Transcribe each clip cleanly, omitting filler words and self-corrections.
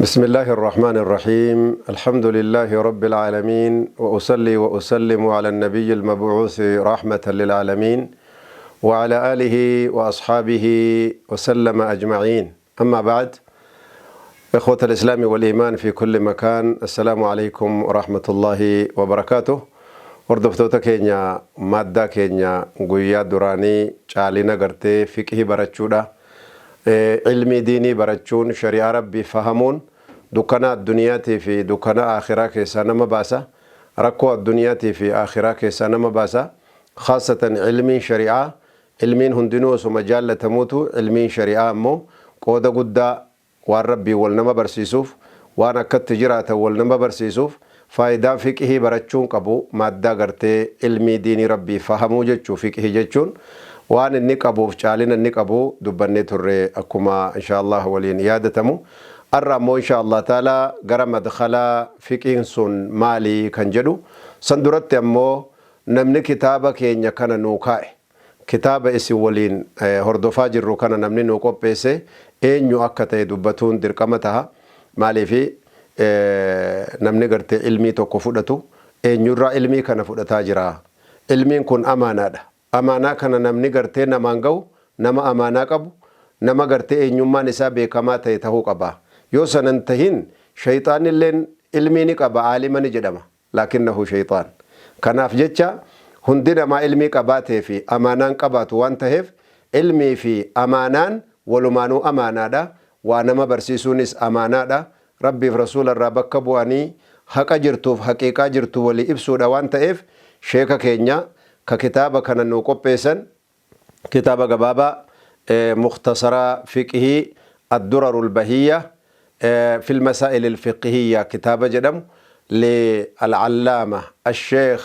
بسم الله الرحمن الرحيم الحمد لله رب العالمين وأصلي وأسلم على النبي المبعوث رحمة للعالمين وعلى آله وأصحابه وسلم أجمعين أما بعد إخوة الإسلام والإيمان في كل مكان السلام عليكم ورحمة الله وبركاته. Hordoftoota keenya, maaddaa keenya guyyaa duraanii caalina gartee fiqhii barachuudha. Ilmii diinii barachuun, shari'aa Rabbii fahamuun dukkana adduniyaatii fi dukkana akhiraa keessaa nama baasa. Rakkoo adduniyaatii fi akhiraa keessaa nama baasa. Khaasatan ilmiin shari'aa, ilmiin hundinuu osuma jaallatamuutu, ilmiin shari'aa ammoo qooda guddaa waan Rabbii wal nama barsiisuuf, waan akkatti jiraatan wal nama barsiisuuf, faayidaa fiqhii barachuun qabu, maaddaa gartee ilmii diinii Rabbii fahamuu jechuu, fiqhii jechuun waan inni qabuuf caalina inni qabu dubbannee turre, akkuma insha Allah waliin yaadatamu. Har'a ammoo insha Allah taala gara madkhalaa fiqhiin sun maalii kan jedhu san duratti ammoo namni kitaaba keenya kana nuu kaa'e, kitaaba isin waliin hordofaa jirru kana namni nuu qopheesse eenyu akka ta'e dubbatuun dirqama taha. Maaliifi, namni gartee ilmii tokko fudhatu eenyurraa ilmii kana fudhataa jira? Ilmiin kun amaanaadha. Amaanaa kana namni gartee namaan ga'u nama amaanaa qabu, nama gartee eenyummaan isaa beekamaa ta'e tahuu qaba. Yoo sanan tahin, shayxaanilleen ilmii ni qaba, aalima ni jedhama, laakinnahu shayxaan. Kanaaf jecha hundi namaa ilmii qabaatee fi amaanaan qabaatu waan taheef, ilmii fi amaanaan walumaanuu amaanaadha. Waa nama barsiisuunis amaanaadha. Rabbiif Rasuula irraa bakka bu'anii haqa jirtuuf haqiiqaa jirtu walii ibsuudha waan ta'eef, sheeka keenya ka kitaaba kana nuu qopheessan, kitaaba gabaabaa mukhtasara fiqhii Addurarul Bahiyya fil Masaa'il Alfiqhiyya kitaaba jedhamu li Al-Allaama Asheekh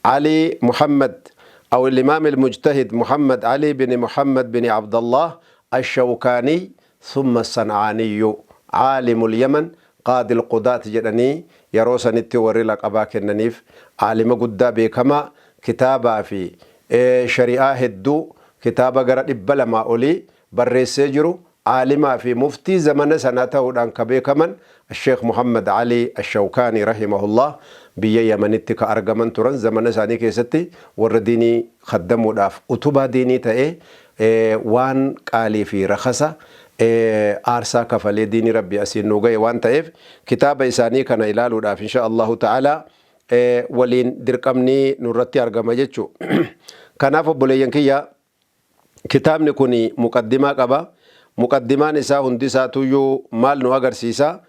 Ali Muhammad aw Al-Imaam Al-Mujtahid Muhammad Ali bin Muhammad bin Abdallah Ashawkaaniy thumma San'aaniyyu Caalimul Yaman Qaadil Qudaat jedhanii yeroo sanitti warri laqabaa kennaniif, aalima guddaa beekamaa kitaabaa fi shari'aa hedduu, kitaaba gara 200 olii barreessee jiru, aalimaa fi muftii zamana sanaa ta'uudhaan ka beekaman Sheekh Muhammad Ali Ashawkaanii rahimahullah biyya Yamanitti ka argaman turan. Zamana isaanii keessatti warra diinii khaddamuudhaaf utubaa diinii ta'ee, waan qaalii fi rakasa aarsaa kafalee diinii Rabbii asiin nu gahe waan ta'eef, kitaaba isaanii kana ilaaluudhaaf insha Allahu ta'ala waliin dirqamni nurratti argama jechuu. Kanaaf obboleeyyan kiyya, kitaabni kun muqaddimaa qaba. Muqaddimaan isaa hundi isaatuyyuu maal nu agarsiisa?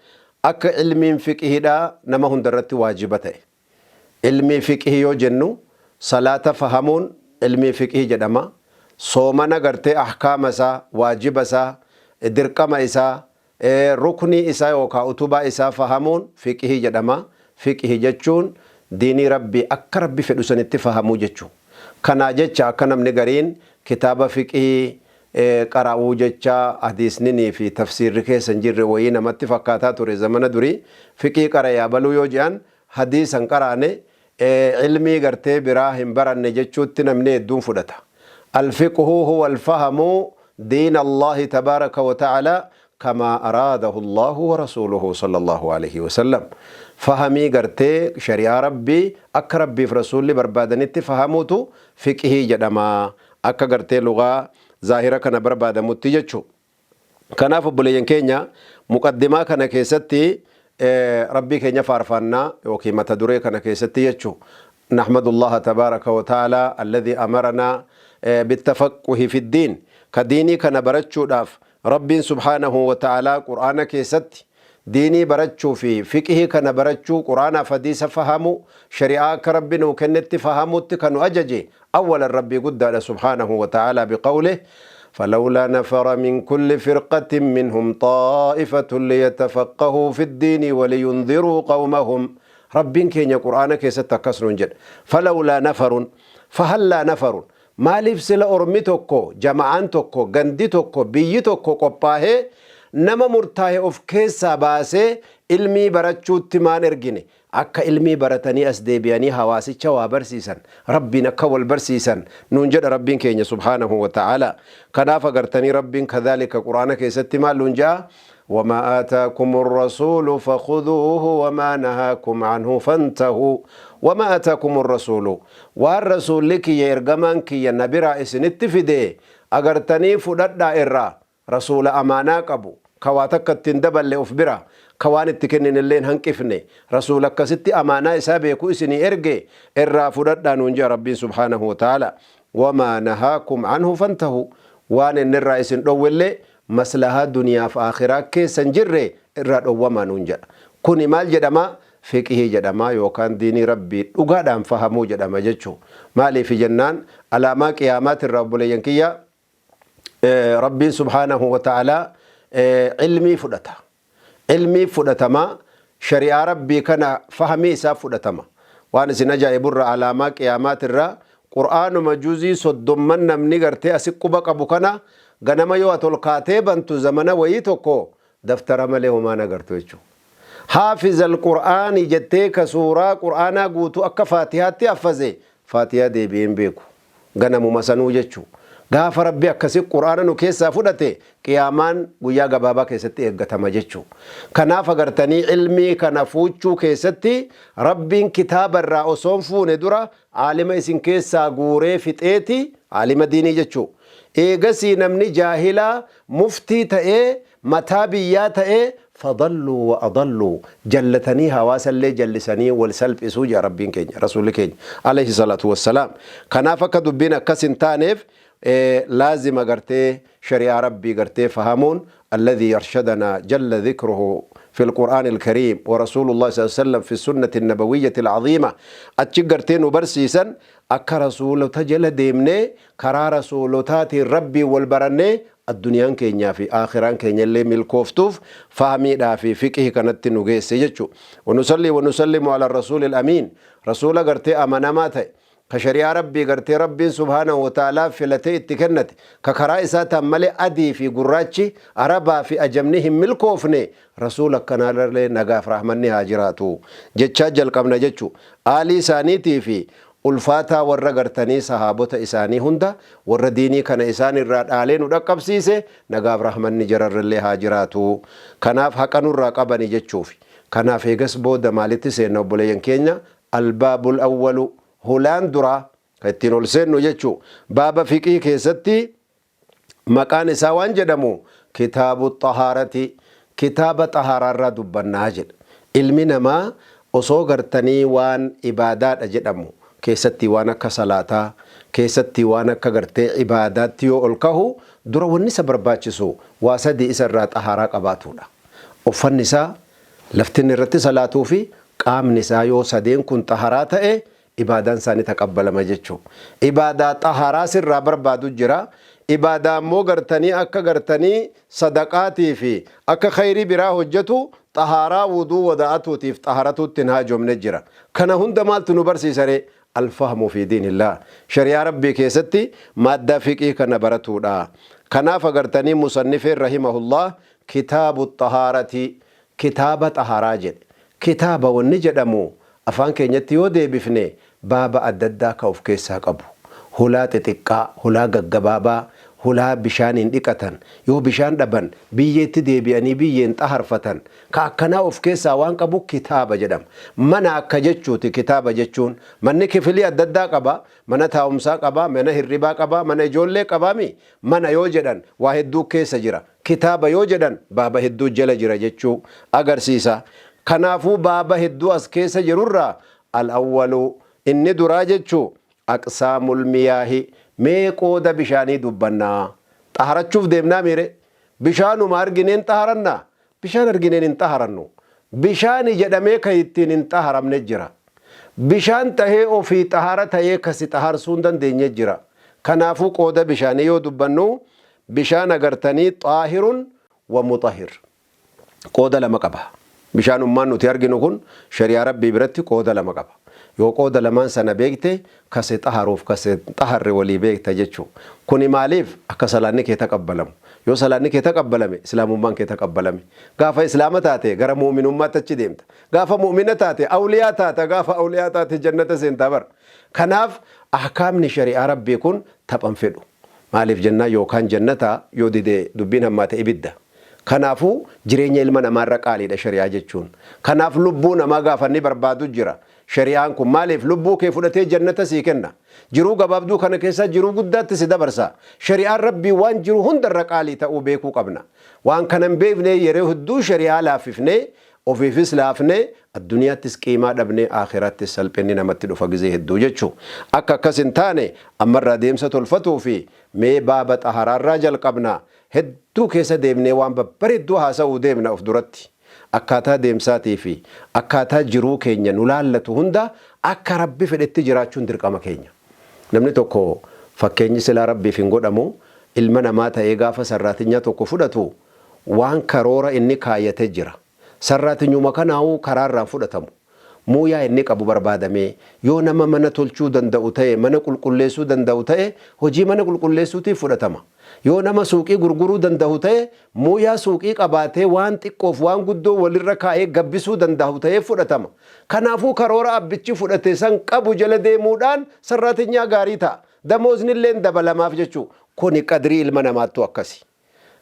Akka ilmiin fiqhiidhaa nama hundarratti waajiba ta'e. Ilmii fiqhii yoo jennu, salaata fahamuun ilmii fiqhii jedhama. Soomana gartee ahkaama isaa, waajiba isaa, dirqama isaa, ruknii isaa yookaan utubaa isaa fahamuun fiqhii jedhama. Fiqhii jechuun diinii Rabbii akka Rabbi fedhu sanitti fahamuu jechuu. Kanaa jecha akka namni gariin kitaaba fiqhii qara'uu jecha hadiisninii fi tafsiirri keessa hin jirre wayii namatti fakkaataa ture zamana durii. Fiqhii qarayaa baluu yoo je'an, hadiisa hin qaraane, ilmii gartee biraa hin baranne jechuutti namni hedduun fudhata. Alfiqhu huwa alfahamu diin Allahi tabaaraka wa ta'ala kamaa araadahu Allahu wa rasuuluhu sallallahu alaihi wasallam. Fahamii gartee shari'aa Rabbii akka Rabbiif Rasuulli barbaadanitti fahamuutu fiqhii jedhama. Akka gartee lugaa zaahira kana barbaadamutti jechuu. Kanaaf obboleeyyan keenya, muqaddimaa kana keessatti Rabbii keenya faarfannaa yookiin mata duree kana keessatti jechuu. Nahmadullaha tabaaraka wa ta'ala alladhi amarana bittafaqquhi fiddiin. Ka diinii kana barachuudhaaf Rabbiin subhaanahu wa ta'ala Qur'aana keessatti diinii barachuu fi fiqhii kana barachuu, Qur'aanaaf hadiisa fahamuu, shari'aa akka Rabbi nuu kennetti fahamuutti kan nu ajaje awwalan Rabbii guddaadha subhaanahu wa ta'ala, biqawlih فلولا نفر من كل فرقة منهم طائفة ليتفقهوا في الدين ولينذروا قومهم. Rabbiin keenya Qur'aana keessatti akkas nuun jedha. فلولا نفر فهلا نفر, maaliif sila ormi tokko, jama'aan tokko, gandi tokko, biyyi tokko qophaahee nama murtaa'e of keessaa baasee ilmii barachuutti maan ergine, akka ilmii baratanii as deebi'anii hawaasicha waa barsiisan, Rabbiin akka wal barsiisan nuun jedha Rabbiin keenya subhaanahu wa ta'ala. Kanaaf agartanii, Rabbiin kadhaalika Quraana keessatti maal nuun jedha? Wamaa aataakumu rasuulu fakhuduuhu wamaa nahaakum anhu fantahuu. Wamaa aataakumu rasuulu, waan rasuulli kiyya ergamaan kiyya na biraa isinitti fide agartanii fudhadhaa irraa. Rasuula amaanaa qabu, ka waa takka itti hin daballe of bira, ka waan itti kenninellee hin hanqifne, rasuula akkasitti amaanaa isaa beeku isinii erge irraa fudhadhaa nuun je'a Rabbiin subhaanahu wa ta'aala. Wamaa nahaakum anhu fantahuu, waan inni irraa isin dhowwellee maslahaa duniyaaf aakhiraa keessa hin jirre irraa dhowwamaa nuun jedha. Kuni maal jedhama? Fiqhii jedhama yookaan diinii Rabbii dhugaadhaan fahamuu jedhama jechuu. Maaliifi jennaan alaamaa qiyaamaatirraa obboleeyyan kiyya Rabbiin subhaanahu wa ta'aalaa ilmii fudhata. Ilmii fudhatama, shari'aa Rabbii kana fahamii isaa fudhatama. Waan isin ajaa'iburra alaamaa qiyaamaatirra Qur'aanuma juzii soddomman namni gartee asi quba qabu kana ganama yoo ati ol kaatee bantu zamana wayii tokko daftara malee homaa hin agartu jechuudha. Haafizal Qur'aanii jettee ka suuraa Qur'aanaa guutuu akka Faatihaatti haffaze Faatihaa deebi'ee hin beeku. Ganamuma sanuu jechuu. Gaafa Rabbi akkasi Qur'aana nu keessaa fudhate qiyaamaan guyyaa gabaabaa keessatti eeggatama jechuu. Kanaaf agartanii ilmii kana fuuchuu keessatti Rabbiin kitaaba irraa osoo hin fuune dura aalima isin keessaa guuree fixeeti, aalima diinii jechuu. Eegasii namni jaahilaa muftii ta'ee mataa biyyaa ta'ee fadalluu wa adalluu, jallatanii hawaasallee jallisanii wal salphisuu jedha Rabbiin keenya Rasuulli keenya alayhi salaatu wassalaam. Kanaaf akka dubbiin akkas hin taaneef laazima gartee shari'aa Rabbii gartee fahamuun alladhii arshadanaa jalla dhikruhu fi alqur'aani alkariim wa rasuulullahi sallallahu alaihi wasallam fi sunnati nabawiyyati alcaziima achi gartee nu barsiisan akka rasuulota jala deemnee karaa rasuulotaatiin Rabbiin wal barannee adduniyaan keenyaa fi aakhiraan keenya illee milkooftuuf fahmiidhaa fi fiqhi kanatti nu geesse jechu. Wanusalli wanusallimu ala rasuulil amiin, rasuula gartee amanamaa ta'e ka shari'aa Rabbii gartee Rabbiin subhaanahu wa ta'aalaa filatee itti kennate, ka karaa isaa ta'an malee adii fi gurraachi, arabaa fi ajamni hin milkoofne, rasuula akkanaarrallee nagaaf rahmanni haa jiraatu jechaa jalqabna jechu. Aalii isaaniitii fi ulfaataa warra gartanii sahaabota isaanii hunda warra diinii kana isaan irraa dhaalee nu dhaqqabsiise nagaaf rahmanni jararrallee haa jiraatu. Kanaaf haqa nurraa qabani jechuufi. Kanaaf eegas booda maalitti seenna obboleeyyan keenya? Albaabul awwalu, hulaan duraa ka ittiin ol seennu jechuu, baaba fiqhii keessatti maqaan isaa waan jedhamu kitaabu xahaarati, kitaaba xahaaraarraa dubbannaa jedha. Ilmi namaa osoo gartanii waan ibaadaadha jedhamu keessattii waan akka salaataa keessattii waan akka gartee ibaadaatti yoo ol kahu dura wanni isa barbaachisu waa sadii isa irraa xahaaraa qabaatuudha. Uffanni isaa, lafti inni irratti salaatuu fi qaamni isaa yoo sadeen kun xaharaa ta'e ibaadaan isaa ni taqabbalama jechuu. Ibaadaa xaharaa sirraa barbaadu jira. Ibaadaa immoo gartanii akka gartanii sadaqaatii fi akka khayrii biraa hojjatu xahaaraa wuduu wada'atuutiif xaharatuutti hin haajomne jira. Kana hunda maaltu nu barsiisa ree? Alfahmu fi diinillah. Shari'aa Rabbii keessatti maaddaa fiqhii kana baratuudha. Kanaaf agartanii musannifeen rahimahullah kitaabu xahaarati, kitaaba xaharaa jedhe. Kitaaba wanni jedhamu afaan keenyatti yoo deebifne baaba adda addaa ka of keessaa qabu. Hulaa xixiqqaa, hulaa gaggabaabaa, hulaa bishaaniin dhiqatan, yoo bishaan dhaban biyyeetti deebi'anii biyyeen xaharfatan, ka akkanaa of keessaa waan qabu kitaaba jedhama. Mana akka jechuuti kitaaba jechuun. Manni kifilii adda addaa qaba, mana taa'umsaa qaba, mana hirribaa qaba, mana ijoollee qabaami. Mana yoo jedhan waa hedduu keessa jira. Kitaaba yoo jedhan baaba hedduu jala jira jechuu agarsiisa. Kanaafuu baaba hedduu as keessa jirurraa al-awwalu, inni duraa jechuu, aqsaamul miyaahi, mee qooda bishaanii dubbannaa. Xaharachuuf deemnaa miire? Bishaanuma argineen xaharannaa? Bishaan argineen hin xaharannu. Bishaani jedhamee kan ittiin hin xaharamne jira. Bishaan tahee ofii xahara tahee ka si xaharsuu hin dandeenye jira. Kanaafuu qooda bishaanii yoo dubbannu bishaan agartanii xaahirun wa muxahir qooda lama qaba. Bishaanummaan nuti arginu kun shari'aa Rabbii biratti qooda lama qaba. Yoo qooda lamaan sana beekte ka si xaharuuf ka si hin xaharre walii beekta jechuu. Kuni maaliif? Akka salaanni kee taqabbalamu. Yoo salaanni kee taqabbalame islaamummaan kee taqabbalame. Gaafa islaama taate gara mu'minummaatti achi deemta. Gaafa mu'mina taate awliyaa taata. Gaafa awliyaa taate jannata seentaa bar. Kanaaf ahkaamni shari'aa Rabbii kun tapha hin fedhu. Maaliif jennaan yookaan jannata yoo dide dubbiin hammaate ibidda. Kanaafuu jireenya ilma namaarra qaaliidha shari'aa jechuun. Kanaaf lubbuu namaa gaafa inni barbaadu jira. Shari'aan kun maaliif lubbuu kee fudhatee jannata sii kenna. Jiruu gabaabduu kana keessaa jiruu guddaatti si dabarsa. Shari'aan Rabbii waan jiru hundarra qaalii ta'uu beekuu qabna. Waan kana hin beeknee yeroo hedduu shari'aa laaffifnee ofiifis laafnee adduniyaattis qiimaa dhabnee aakhiraattis salphinni namatti dhufa gizee hedduu jechu. Akka akkas hin taane ammarraa deemsa tolfatuu fi mee baaba xaharaarraa jalqabna. Hedduu keessa deemnee waan babbareedduu haasa'uu deemna of duratti. Akkaataa deemsaatii fi akkaataa jiruu keenya nu laallatu hunda akka Rabbi fedhetti jiraachuun dirqama keenya. Namni tokko fakkeenyi silaa Rabbiif hin godhamu ilma namaa ta'ee gaafa sarraatinyaa tokko fudhatu waan karoora inni kaayate jira. Sarraatinyuma kanaawuu karaa irraa hin fudhatamu. Muuyaa inni qabu barbaadamee yoo nama mana tolchuu danda'u ta'e, mana qulqulleessuu danda'u ta'e hojii mana qulqulleessuutiif fudhatama. Yoo nama suuqii gurguruu danda'u ta'e muuyaa suuqii qabaatee waan xiqqoof waan guddoo walirra kaa'ee gabbisuu danda'u ta'eef fudhatama. Kanaafuu karoora abbichi fudhate san qabu jala deemuudhaan sarraatinyaa gaarii ta'a. Damooznilleen dabalamaaf jechuu. Kuni qadrii ilma namaattuu akkasi.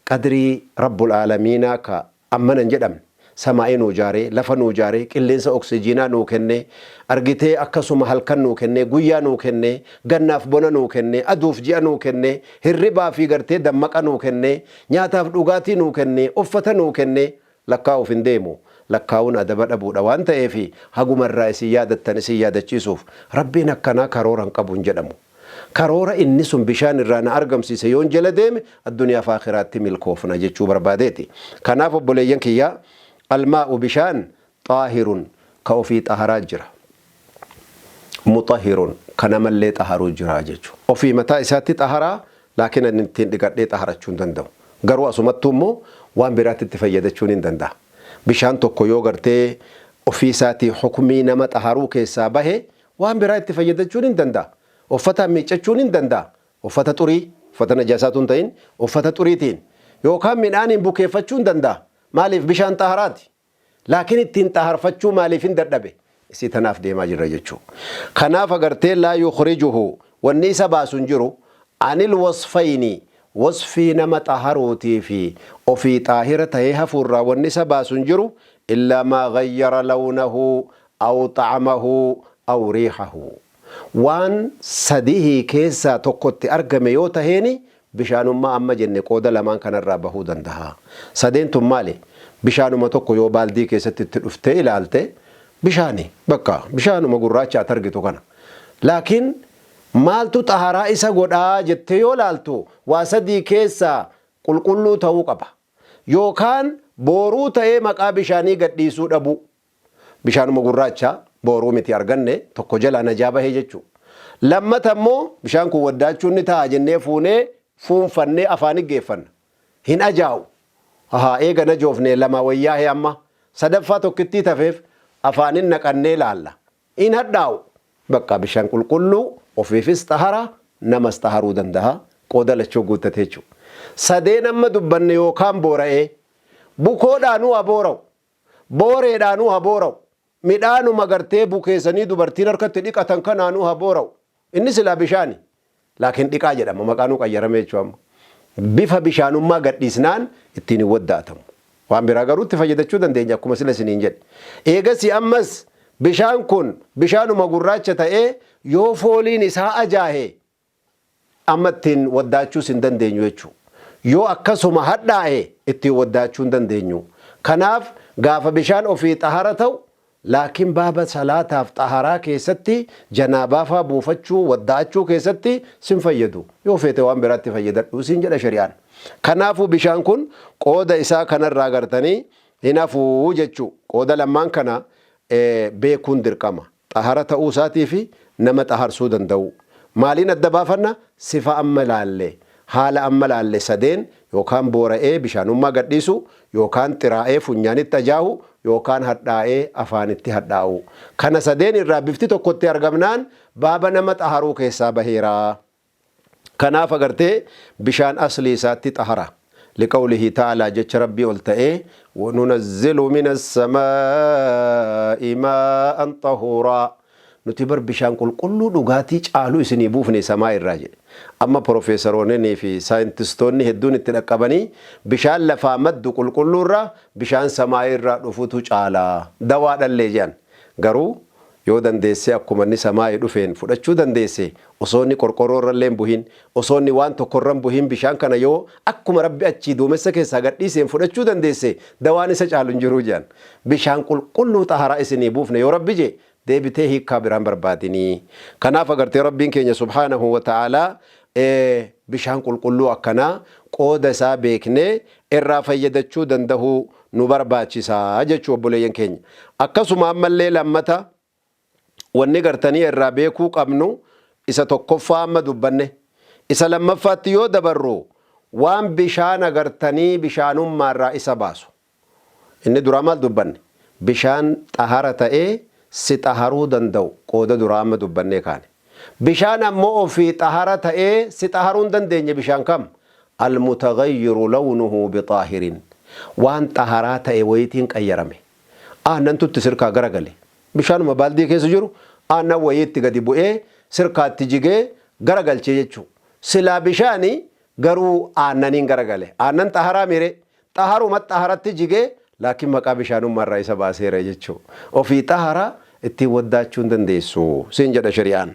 Qadrii Rabbul Aalamiinaa ka ammana hin jedhamne. Samaa'ii nuu jaaree, lafa nuu jaaree, qilleensa oksijiinaa nuu kennee, argitee akkasuma halkan nuu kennee, guyyaa nuu kennee, gannaaf bona nuu kennee, aduuf ji'a nuu kennee, hirribaa fi gartee dammaqa nuu kennee, nyaataaf dhugaatii nuu kennee, uffata nuu kennee, lakkaa'uuf hin deemu. Lakkaa'uun adaba dhabuudha waan ta'eef haguma irraa isin yaadattan isin yaadachiisuuf. Rabbiin akkanaa karoora hin qabu hin jedhamu. Karoora inni sun bishaan irraa na argamsiise yoon jala deeme addunyaaf aakhiraatti milkoofna jechuu barbaadeeti. Kanaaf obboleeyyan kiyya almaa'u bishaan xaahirun ka ofii xaharaa jira. Muxahirun ka namallee xaharuu jira jechu. Ofii mataa isaatti xaharaa laakiin ani ittiin dhiqadhee xaharachuu hin danda'u. Garuu asumattuu immoo waan biraatti itti fayyadachuun hin danda'a. Bishaan tokko yoo gartee ofii isaatii hukmii nama xaharuu keessaa bahe waan biraa itti fayyadachuun hin danda'a. Uffataan miiccachuun hin danda'a. Uffata xurii, uffata najaasaa utuu hin ta'in, uffata xuriitiin. Yookaan midhaaniin bukeeffachuu hin danda'a. Maaliif? Bishaan xaharaati. Laakiin ittiin xaharfachuu maaliifin dadhabe? Isii tanaaf deemaa jirra jechuu. Kanaaf agartee laa yukhrijuhu wanni isa baasu hin jiru anil wasfayni wasfii nama xaharuutii fi ofii xaahira tahee hafuurraa wanni isa baasu hin jiru illaa maa ghayyara lawnahu aw xa'amahu aw riihahu. Waan sadihii keessaa tokko itti argame yoo taheeni bishaanummaa amma jenne qooda lamaan kanarraa bahuu dandaha. Sadeen tun maali? Bishaanuma tokko yoo baaldii keessatti itti dhuftee ilaalte bishaani bakka bishaanuma gurraacha ati argitu kana. Laakiin maaltu xaharaa isa godhaa jettee yoo laaltu waa sadii keessaa qulqulluu ta'uu qaba. Yookaan booruu ta'ee maqaa bishaanii gadhiisuu dhabuu. Bishaanuma gurraacha booruu miti arganne tokko jalaa najaa bahe jechuu. Lammata immoo bishaan kun waddaachuun ni ta'a jennee fuunee fuunfannee afaani geeffanna. Hin ajaa'u. Ahaa eega najoofne lama wayyaahe amma. Sadaffaa tokkittii tafeef afaanin naqannee laalla. Hin hadhaa'u. Bakka bishaan qulqulluu ofiifis xahara namas xaharuu danda'a. Qooda lachuu guuttate jechuudha. Sadeen amma dubbanne yookaan boora'ee bukoodhaanuu haa boora'u. Booreedhaanuu ha boora'u. Midhaanuma gartee bukeessanii dubartiin harka itti dhiqatan kanaanuu ha boora'u. Inni silaa bishaani. Laakiin dhiqaa jedhama. Maqaanuu qayyarame jechuu amma. Bifa bishaanummaa gadhiisnaan ittiin hin wadda'atamu. Waan biraa garuu itti fayyadachuu dandeenya akkuma sila isiniin jedhe. Eegasii ammas bishaan kun bishaanuma gurraacha ta'ee yoo fooliin isaa ajaahe amma ittiin waddaachuus hin dandeenyu jechuu. Yoo akkasuma hadhaa'e ittiin waddaachuu hin dandeenyu. Kanaaf gaafa bishaan ofii xahara ta'u laakiin baaba salaataaf xaharaa keessatti janaabaafaa buufachuu wadda'achuu keessatti sin fayyadu. Yoo feete waan biraatti fayyadadhu siin jedha shari'aan. Kanaafuu bishaan kun qooda isaa kanarraa gartanii hin hafu jechuu. Qooda lammaan kana beekuun dirqama. Xahara ta'uu isaatii fi nama xaharsuu danda'uu. Maaliin adda baafanna? Sifa amma laalle, haala amma laalle sadeen yookaan boora'ee bishaanummaa gadhiisuu, yookaan xiraa'ee funyaanitti ajaa'uu, yookaan hadhaa'ee afaanitti hadhaa'uu. Kana sadeen irraa bifti tokko itti argamnaan baaba nama xaharuu keessaa baheera. Kanaaf agartee bishaan aslii isaatti xahara. Liqawlihi ta'aalaa jecha Rabbii ol ta'ee wanunazzilu mina samaa'i maa'an xahuuraa. Nuti bar bishaan qulqulluu dhugaatii caalu isinii buufne samaa irraa jedhe. Amma porofeesaroonnii fi saayintistoonni hedduun itti dhaqqabanii bishaan lafaa maddu qulqulluu irraa bishaan samaa irraa dhufutu caala. Dawaadhallee jedhan. Garuu yoo dandeessee akkuma inni samaa'ii dhufeen fudhachuu dandeesse, osoo inni qorqorroo irrallee hin buhin, osoo inni waan tokko irra hin buhin, bishaan kana yoo akkuma Rabbi achii duumessa keessaa gadhiiseen fudhachuu dandeesse, dawaan isa caalu hin jiruu jedhan. Bishaan qulqulluu xaharaa isinii buufne yoo Rabbi jedhe, deebitee hiikkaa biraan barbaadinii. Kanaaf agartee Rabbiin keenya subhaanahu wa ta'aalaa bishaan qulqulluu akkanaa qooda isaa beeknee irraa fayyadachuu dandahuu nu barbaachisa jechuu obboleeyyan keenya. Akkasuma ammallee lammata wanni gartanii irraa beekuu qabnu, isa tokkoffaa amma dubbanne. Isa lammaffaatti yoo dabarru, waan bishaan agartanii bishaanummaarraa isa baasu. Inni duraa maal dubbanne? Bishaan xahara ta'ee si xaharuu danda'u qooda duraa amma dubbannee kaane. Bishaan ammoo ofii xahara ta'ee si xaharuu hin dandeenye bishaan kam? Al-mutaghayyiru lawnuhu bixaahirin. Waan xaharaa ta'e wayiitiin qayyarame. Aannantu itti sirkaa garagale. Bishaanuma baaldii keessa jiru aannan wayii itti gadi bu'ee sirkaatti jigee garagalchee jechuu. Silaa bishaani, garuu aannaniin garagale. Aannan xaharaa miiree? Xaharuma xaharatti jigee, laakiin maqaa bishaanummaa irraa isa baaseera jechuu. Ofii xahara ittiin waddaachuu hin dandeessu siin jedha shari'aan.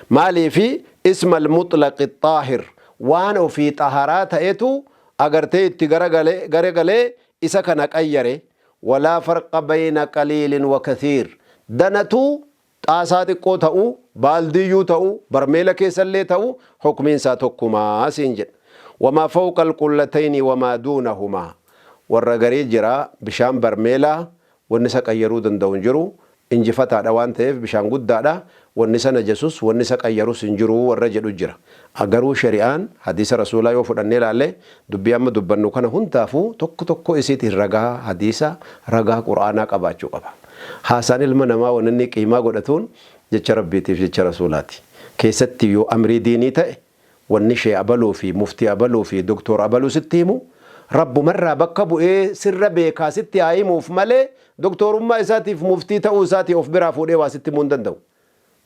Maaliifi? Ismal muxlaqi xaahir, waan ofii xaharaa ta'etu agartee itti garagalee isa kana qayyare. Walaa farqa bayna qaliilin wa kathiir, danatuu xaasaa xiqqoo ta'u, baaldiiyyuu ta'u, barmeela keessallee ta'u, hukmiin isaa tokkuma siin jedha. Wamaa fawqa alqullatayni wamaa duunahumaa. Warra garii jira, bishaan barmeelaa wanni isa qayyaruu danda'u hin jiru, injifataadha waan ta'eef bishaan guddaadha, wanni isa najasus wanni isa qayyarus hin jiru warra jedhu jira. Garuu shari'aan hadiisa Rasuulaa yoo fudhannee ilaalle, dubbii amma dubbannu kana hundaafuu tokko tokko isiitiin ragaa hadiisa, ragaa Qur'aanaa qabaachuu qaba. Haasaan ilma namaa wanni inni qiimaa godhatuun jecha Rabbiitiif jecha Rasuulaati. Keessatti yoo amrii diinii ta'e, wanni shee abaluu fi muftii abaluu fi doktoor abaluu sitti himu Rabbumarraa bakka bu'ee sirra beekaa sitti haa himuuf malee, doktoorummaa isaatiif muftii ta'uu isaatii of biraa fuudhee waa sitti himuu hin danda'u.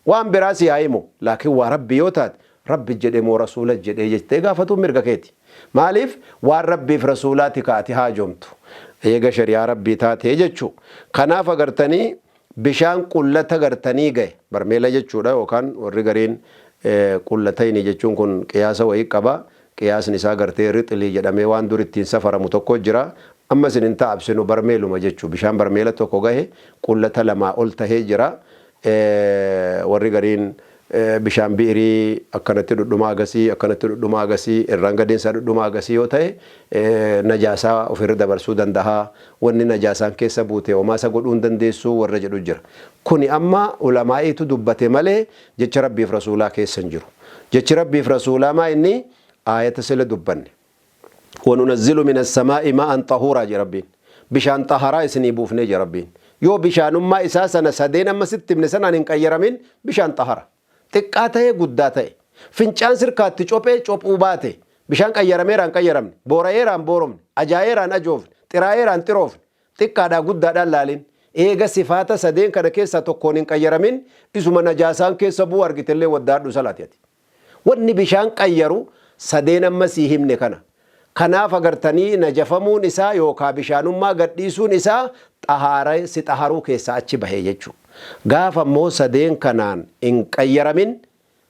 Waan biraa sii haa himu, laakiin waa Rabbii yoo taate, Rabbi jedhe moo Rasuula jedhee jettee gaafatuun mirga keeti. Maaliif? Waan Rabbiif Rasuulaati ka ati haajomtu. Eega shari'aa Rabbii taatee jechuu. Kanaaf agartanii bishaan qullata gartanii gahe, barmeela jechuudha, yookaan warri gariin qullatayni jechuun kun qiyaasa wayii qaba. Qiyaasni isaa gartee rixlii jedhamee waan dur ittiin safaramu tokko jira. Amma isin hin ta'absinu, barmeeluma jechuu. Bishaan barmeela tokko gahe qullata lamaa ol tahee jira. Warri gariin bishaan bi'irii akkanatti dhudhumaa agasii, akkanatti dhudhumaa agasii, irraan gadeen isaa dhudhumaa agasii yoo ta'e najaasaa ofirra dabarsuu danda'a. Wanni najaasaan keessa buute homaa isa godhuu hin dandeessu warra jedhu jira. Kuni amma ulamaa'iitu dubbate malee jecha Rabbiif Rasuulaa keessa hin jiru. Jechi Rabbiif Rasuulaa maa inni aayata sila dubbanne. Wanunazzilu mina samaa'i maa'an xahuuraa jedhe Rabbiin. Bishaan xaharaa isinii buufnee jedhe Rabbiin. Yoo bishaanummaa isaa sana sadeen amma sitti himne sanaan hin qayyaramin, bishaan xahara. Xiqqaa ta'ee guddaa ta'e. Fincaan sirkaatti cophee cophuu baate. Bishaan qayyarameeraa hin qayyaramne. Boora'eeraa hin boorofne. Ajaa'eeraa hin ajoofne. Xiraa'eeraa hin xiroofne. Xiqqaadhaa guddaadhaan laalin. Eega sifaata sadeen kana keessaa tokkoon hin qayyaramin, isuma najaasaan keessa bu'u argitellee waddaadhu salaati ati. Wanni bishaan qayyaru sadeen amma sii himne kana. Kanaaf agartanii najafamuun isaa yookaa bishaanummaa gadhiisuun isaa xahaara si xaharuu keessaa achi bahe jechuu. Gaafa immoo sadeen kanaan hin qayyaramin,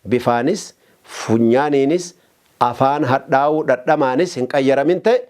bifaanis, funyaaniinis, afaan hadhaa'uu dhadhamaanis hin qayyaramin ta'e.